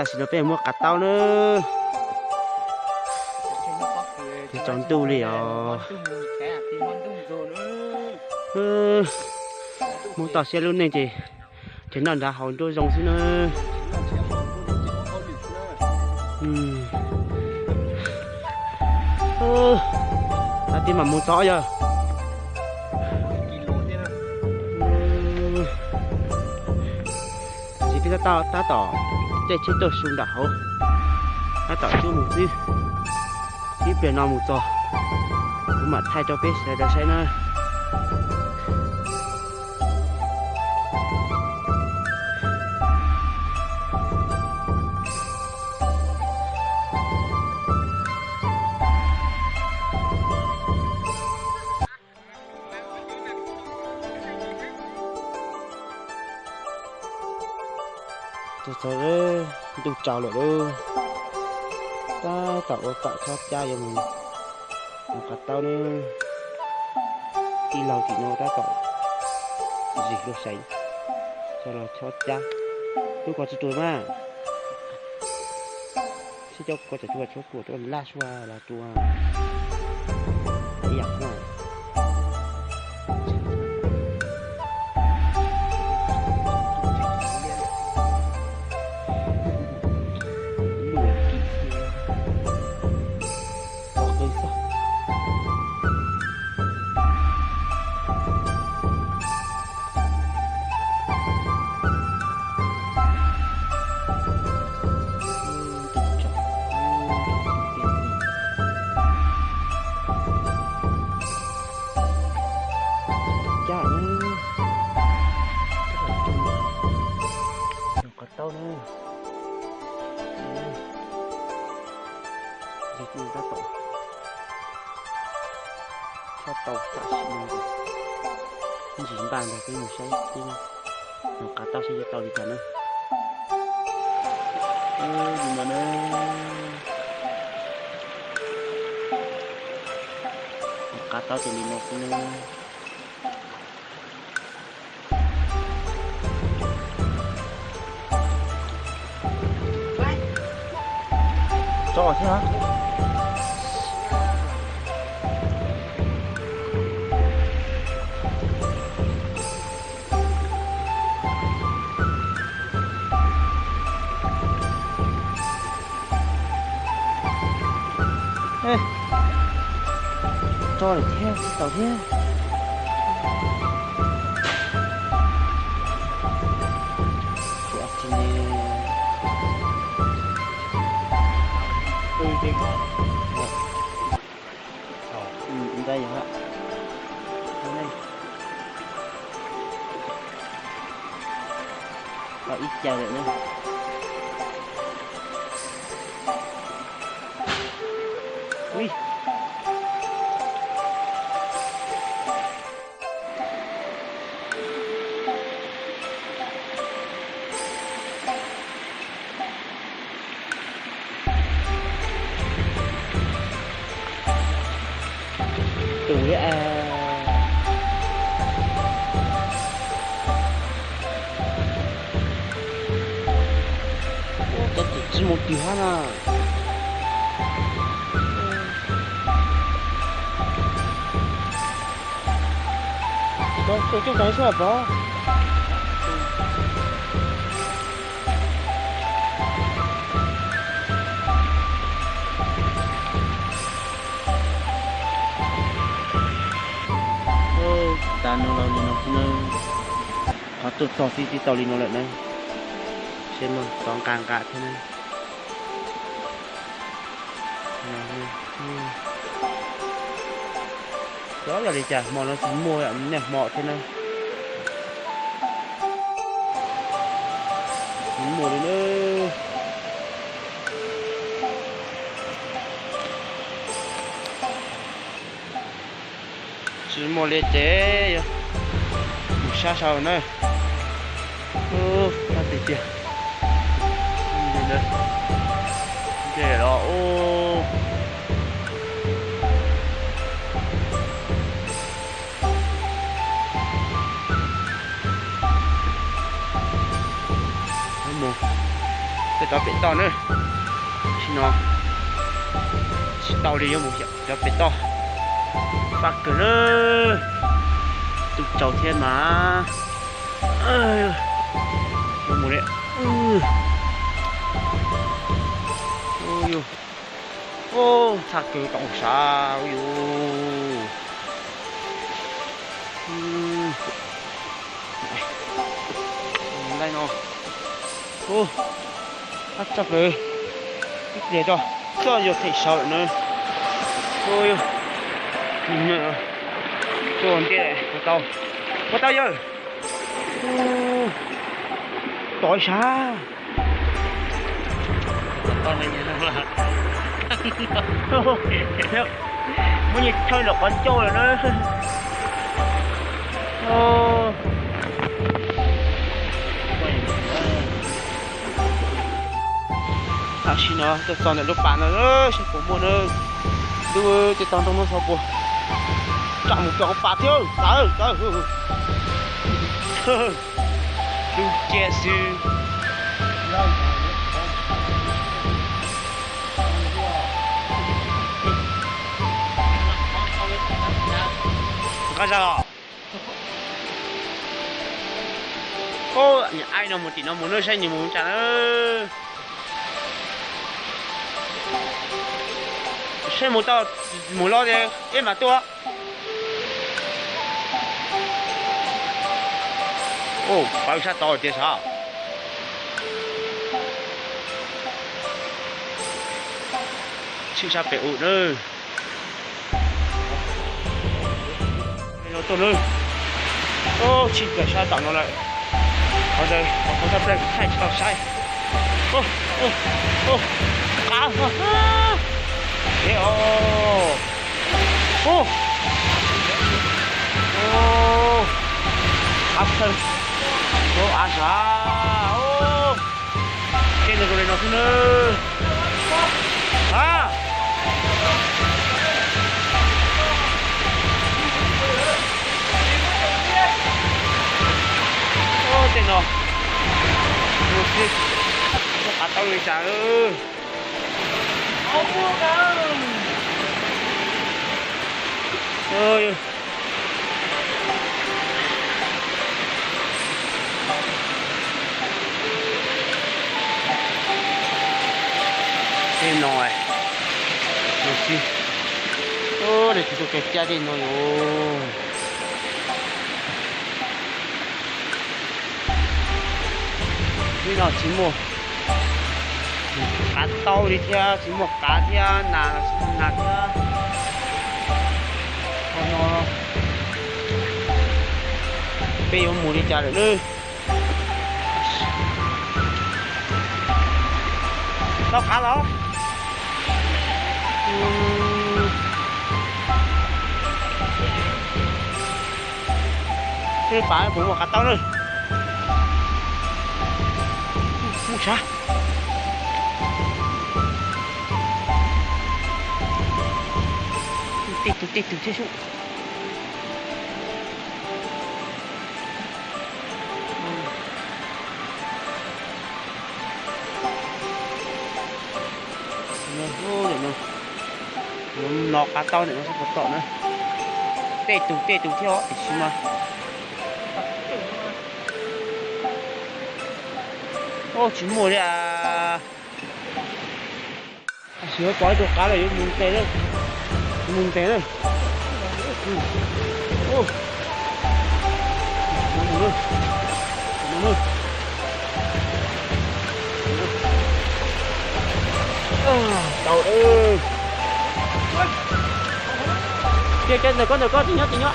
Tam sim no peb muab qav taub na. Tsaus ntuj li os. Hmoob toj siab lub neej ces tseem noj nrad haus nruab zoo xwb na. Tab tib mam mus tod yog. Tab tom caij tsheb tuaj su nram hauv, tab tom cub mus xwb. Ib pliag no mus txog, kuv mam thaij rau peb sawv daws saib na. Tuaj txog, ntuj tsaus lawm lauj. Tab tom ua kam chob cab yuav mus, mus qav taub ne. Tij laug tim no tab tom zis luag seev, coj los chob cab. Tub koj tsis rua mas, sib coj koj tsam tshuaj tshuaj tuaj rau laj sua los rua ib yam na. Cab, qav taub na. Tab tom chob tau tam sim no, ntsis npaj ntag peb mus saib peb mus qav taub saib yuav tau li cas na. Li no na, qav taub ces li no xwb na. Tso thiab. Tso lawm thiab, tsis tau thiab. Ntawd yog tau ib caug lawm na. Tus li a. Ua cas tus tsis mus twg hab na. Tus coob coob tais xwb pom. Tas no los li no xwb na. Qhov tuaj txog xwb twb tau li no lawm na. Seb mas tov nqa nqa thiab na. Xyov yog li cas hmo no tsis muaj niaj hmo thiab na. Tsis muaj li na. Tsis muaj li ces yog mus sab sau na. Tab tiag tiag. Nce los ub. Mus, peb rov Pem toj na. Tam sim no tsis tau li, yuav mus cov pem toj. Fab kawg na. Tus tsaus thiab mas. Yuav mus li. Txhaj kawg tau sav yus. Ntaij no. Ab txaj plaws. Ib pliag tso, txoj yuav them saud lawm na. Tuaj ntiaj, ua tau, ua tau yawg. Tov sav. Muab nyias chaw nram qhov ncauj lawm na. Tam sim no tuaj txog ntawm lub pas no, saib puas muaj na. Lub tej tog ntoo no xyov puas tsom mus pem hauv pas thiab. Tawv tawv, lub ciaj xwb. Nqa zog. Niam aib no mus tim no mus na, saib nws mus tsam na. Saib mus tau, mus los ces ib mam tuaj. Pawv sab tod tiag sav. Tshwj sab pem u na. Tuaj na. Tshwj plaws sab tom no lawm. Qhov ntawd qhov sab plaws thaij tsis tau saib. Qav, e o, qav plaws, av sav. Tej no zoo li no xwb na. A, tej no, qav taub li cas. Tej no, no xwb. Ub, leej twg tuaj kiag cab tej no yus. Tej no tsis muaj qav taub li thiab, tsis muaj qav thiab, nas los tsis muaj nas thiab. Qhov no peb yuav mus li cas lawm na? Tau qav los? Tej pas puas muaj qav taub na? Muaj sav. Tej tug tej tug thiab sub. Ub, no qav taub ntawm no xwb puas tom na. Tej tug tej tug thiab os, tiam sis mas, ub, tsis muaj li a. Tab sis yuav pom ib tug qav lawm, yuav mus ntes na, yuav mus ntes na. Tau, cia cia ntawm koj, ntawm koj tsis nyob tsis nyob.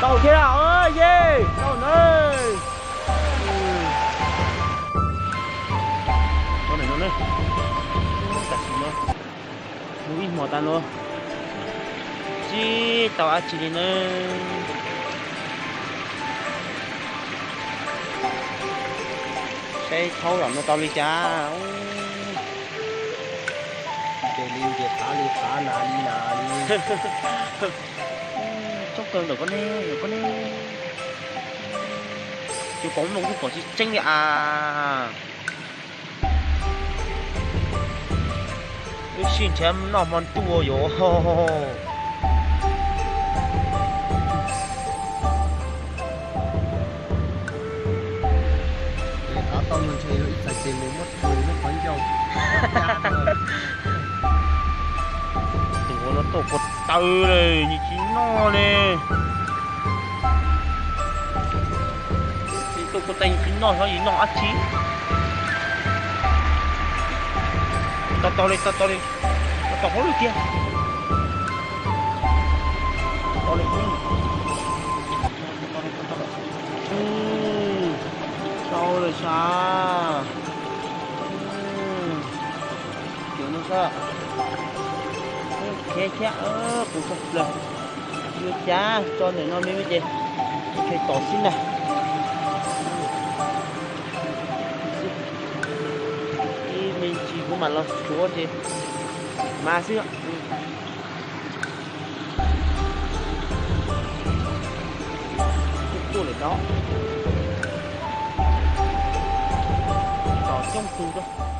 Tau thiab, ye, tau na. Tam sim no mus ib hmos tas no tsis tau dab tsi li na. Saib thaub los no tau li cas. Ces Ces qav li qav, nas li nas li. Tsob kawg ntawm koj ne, ntawm koj ne. Tus pom no kuj pom tsis tseeb li as. Wb sij nrhiav noj hmo ntuj yuav. Qav tau ntshe yuav ib txhais tes mus muab tus lub qhov ncauj. Tus ua no tuaj kua taw li, nws tsis noj li. Tuaj kua taw tsis noj, xyov yus noj dab tsi. Tau tau li, tau tau li, tau tau hauv lawm tiag. Tau li, tau lawm sav. Cov no sav, khiav thiab, kuv txog plaws. Yuav cav tso ntawm no me me ces tso tom xwb ntag. Ib me ntsis kuv mam los suav ces mas xwb. Tuaj lawm dab. Tom coob tug rau.